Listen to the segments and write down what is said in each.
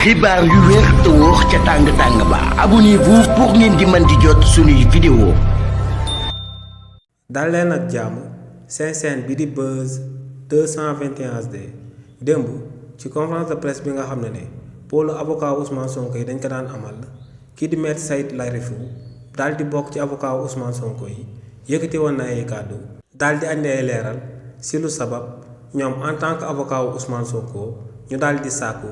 xibaar yu wér te wóor ca tàng ba abonnez-vous pour ngeen di mën di jot suñuy vidéo. dal leen ak jàmm seen chaîne bi di Buzz 221 HD démb ci conférence de presse bi nga xam ne pôle avocat Ousmane Sonko yi dañ ko daan amal kii di maître Ciré Larifou daal di bokk ci avocat Ousmane Sonko yi yëkkati woon na ay kàddu daal di andi ay leeral si lu sabab ñoom en tant que avocat Ousmane Sonko ñu daal di sàkku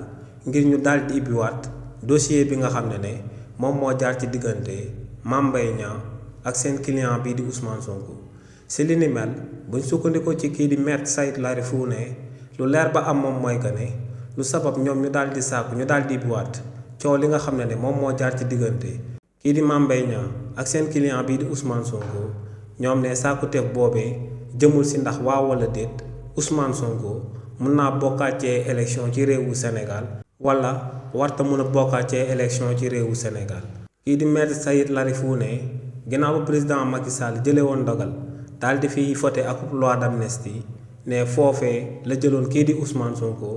ngir ñu daal di ibbiwaat dossier bi nga xam ne moom moo jaar ci diggante Mame Mbaye Niang ak seen client bii di Ousmane Sonko si li ni mel buñ sukkandikoo ci kii di maître Ciré Larifou ne lu leer ba am moom mooy que ne lu sabab ñoom ñu daal di sàkku ñu daal di ibbiwaat coow li nga xam ne moom moo jaar ci diggante kii di Mame Mbaye Niang ak seen client bii di Ousmane Sonko ñoom ne sàkkuteef boobee jëmul si ndax waaw wala déet Ousmane Sonko mun naa bokkaat ci élection ci réewu Sénégal wala warta mun a bokkaat ci élection ci réewu Sénégal kii di maître Ciré Larifou ne ginnaaw ba président Macky Sall jëlee woon ndogal daal di fiy voté ak loi d'amnistie ne foofee la jëloon kii di Ousmane Sonko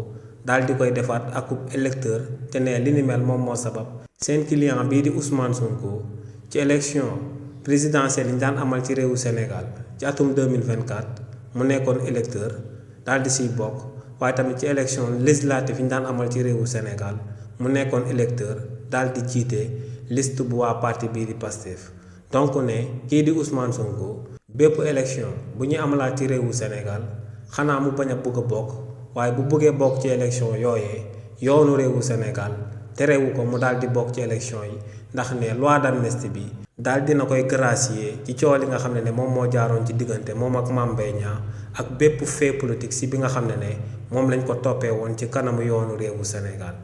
daal di koy defaat akub électeur te ne li ni mel moom moo sabab seen client bii di Ousmane Sonko ci élection présidentielle yi ñu daan amal ci réewu Sénégal ci atum 2024 mu nekkoon électeur daal di siy bokk waaye tamit ci élection législative yi ñu daan amal ci réewu Sénégal mu nekkoon électeur daal di jiite liste bu waa parti bii di Pastef donc ne kii di Ousmane Sonko bépp élection bu ñuy amalaat ci réewu Sénégal xanaa mu bañ a bëgg a bokk waaye bu bëggee bokk ci élection yooyee yoonu réewu Sénégal terewu ko mu daal di bokk ci élection yi ndax ne loi d'amnistie bi daal dina koy gracier ci coow li nga xam ne moom moo jaaroon ci diggante moom ak Mame Mbaye Niang ak bépp fait politique si bi nga xam ne moom lañ ko toppee woon ci kanamu yoonu réewu Sénégal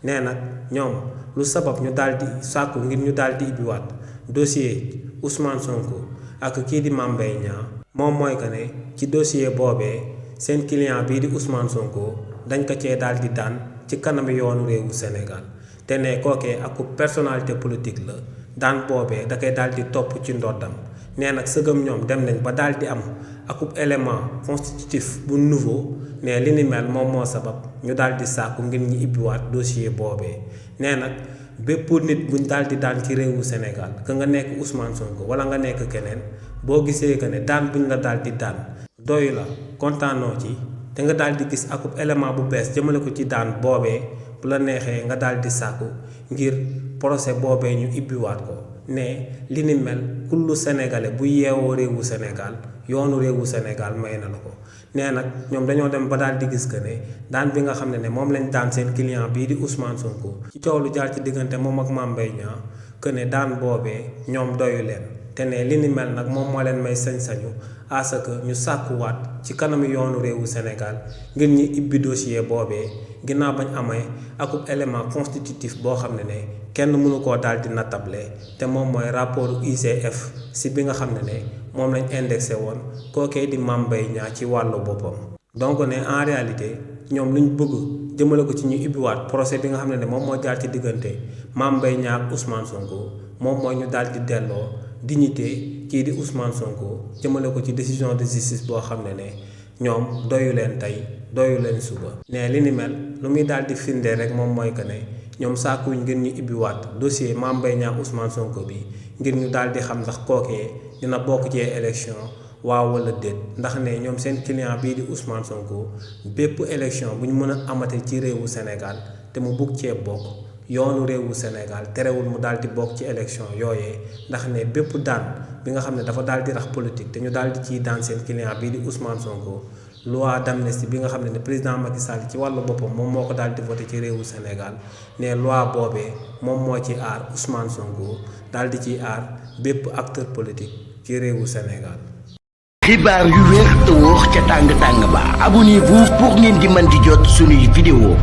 nee nag ñoom lu sabab ñu daal di sàkku ngir ñu daal di ibbiwaat dossier Ousmane Sonko ak kii di Mame Mbaye Niang moom mooy que ne ci dossier boobee seen client bii di Ousmane Sonko dañ ko cee daal di daan ci kanamu yoonu réewu Sénégal te ne kookee ak personnalité politique la daan boobee da koy daal di topp ci ndoddam nee nag sëgëm ñoom dem nañ ba daal di am akub élément constitutif bu nouveau ne li ni mel moom moo sabab ñu daal di sàkku ngir ñu ibbiwaat dossier boobee nee nag bépp nit buñ daal di daan ci réewu Sénégal que nga nekk Ousmane Sonko wala nga nekk keneen boo gisee que ne daan buñ la daal di daan doyu la kontaanoo ci te nga daal di gis akub élément bu bees jëmale ko ci daan boobee bu la neexee nga daal di sàkku ngir procès boobee ñu ibbiwaat ko ne li ni mel kullu sénégalais bu yeewoo réewu Sénégal yoonu réewu Sénégal may na la ko nee nag ñoom dañoo dem ba daal di gis que ne daan bi nga xam ne moom lañ daan seen client bii di Ousmane Sonko ci coow lu jaar ci diggante moom ak Mame Mbaye Niang que ne daan boobee ñoom doyu leen te ne li ni mel nag moom moo leen may sañ-sañu à ce que ñu sàkkuwaat ci kanamu yoonu réewu Sénégal ngir ñu ibbi dossier boobee ginnaaw bañ amee akub élément constitutif boo xam ne kenn mënu koo daal di nattable te moom mooy rapport IGF si bi nga xam ne moom lañ indexé woon kookee di Mame Mbaye Niang ci wàllu boppam. donc ne en réalité ñoom luñ bëgg jëmale ko ci ñu ibbiwaat procès bi nga xam ne moom moo jaar ci diggante Mame Mbaye Niang ak Ousmane Sonko moom mooy ñu daal di delloo dignité kii di Ousmane Sonko jëmale ko ci décision de justice boo xam ne ñoom doyu leen tey doyu leen suba. ne li ni mel lu muy daal di firndee rek moom mooy que ne ñoom sàkkuñ ngir ñu ibbiwaat dossier Mame Mbaye Niang Ousmane Sonko bi ngir ñu daal di xam ndax kookee dina bokk ci élection waaw wala déet ndax ne ñoom seen client bii di Ousmane Sonko bépp élection bu ñu mën a amate ci réewu Sénégal te mu bugg cee bokk yoonu réewu Sénégal terewul mu daal di bokk ci élection yooyee ndax ne bépp daan bi nga xam ne dafa daal di rax politique te ñu daal di ciy daan seen client bii di Ousmane Sonko loi d'amnistie bi nga xam ne président Macky Sall ci wàllu boppam moom moo ko daal di voté ci réewu Sénégal ne loi boobee moom moo ci aar Ousmane Sonko daal di ciy aar bépp acteur politique ci réewu Sénégal. xibaar yu wér te wóor ca tàng ba abonnez-vous pour ngeen di mën di jot suñuy vidéo.